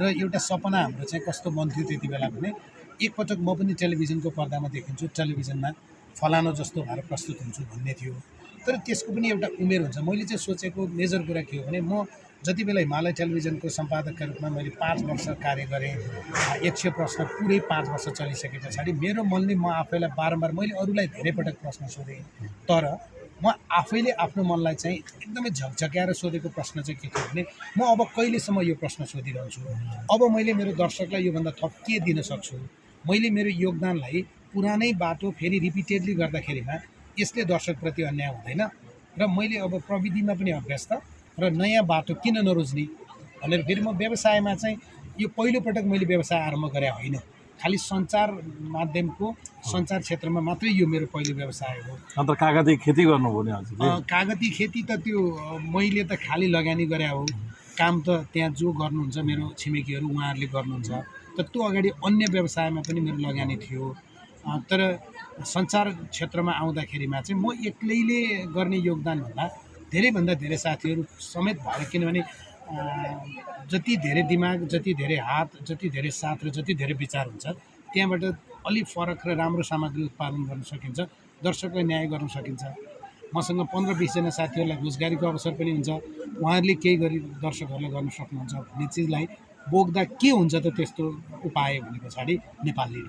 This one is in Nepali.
र एउटा सपना हाम्रो चाहिँ कस्तो बन्थ्यो त्यति बेला भने एकपटक म पनि टेलिभिजनको पर्दामा देखिन्छु, टेलिभिजनमा फलानो जस्तो भएर प्रस्तुत हुन्छु भन्ने थियो। तर त्यसको पनि एउटा उमेर हुन्छ। मैले चाहिँ सोचेको मेजर कुरा के हो भने म जति बेला हिमालय टेलिभिजनको सम्पादकका रूपमा मैले 5 वर्ष कार्य गरेँ, 100 प्रश्न पुरै 5 वर्ष चलिसके पछाडि मेरो मनले म आफैलाई बारम्बार मैले अरूलाई धेरै पटक प्रश्न सोधेँ, तर म आफैले आफ्नो मनलाई चाहिँ एकदमै झकझक्याएर सोधेको प्रश्न चाहिँ के थियो भने म अब कहिलेसम्म यो प्रश्न सोधिरहन्छु, अब मैले मेरो दर्शकलाई योभन्दा थप के दिन सक्छु, मैले मेरो योगदानलाई पुरानै बाटो फेरि रिपिटेडली गर्दाखेरिमा यसले दर्शकप्रति अन्याय हुँदैन र मैले अब प्रविधिमा पनि अभ्यस्त र नयाँ बाटो किन नरोज्ने भनेर फेरि म व्यवसायमा चाहिँ यो पहिलोपटक मैले व्यवसाय आरम्भ गरे होइन, खालि सञ्चार माध्यमको सञ्चार क्षेत्रमा मात्रै यो मेरो पहिलो व्यवसाय हो। अन्त कागती खेती गर्नुभयो नि हजुरले? कागती खेती त त्यो मैले त खालि लगानी गरे हो, काम त त्यहाँ जो गर्नुहुन्छ मेरो छिमेकीहरू उहाँहरूले गर्नुहुन्छ, तर त्यो अगाडि अन्य व्यवसायमा पनि मेरो लगानी थियो। तर सञ्चार क्षेत्रमा आउँदाखेरिमा चाहिँ म एक्लैले गर्ने योगदानभन्दा धेरैभन्दा धेरै साथीहरू समेत भएर, किनभने जति धेरै दिमाग, जति धेरै हात, जति धेरै साथ र जति धेरै विचार हुन्छ त्यहाँबाट अलिक फरक र राम्रो सामग्री उत्पादन गर्न सकिन्छ, दर्शकलाई न्याय गर्न सकिन्छ। मसँग 15-20 जना साथीहरूलाई रोजगारीको अवसर पनि हुन्छ, उहाँहरूले केही गरी दर्शकहरूलाई गर्न सक्नुहुन्छ भन्ने चिजलाई बोक्दा के हुन्छ त त्यस्तो उपाय भने पछाडि नेपाल लिड।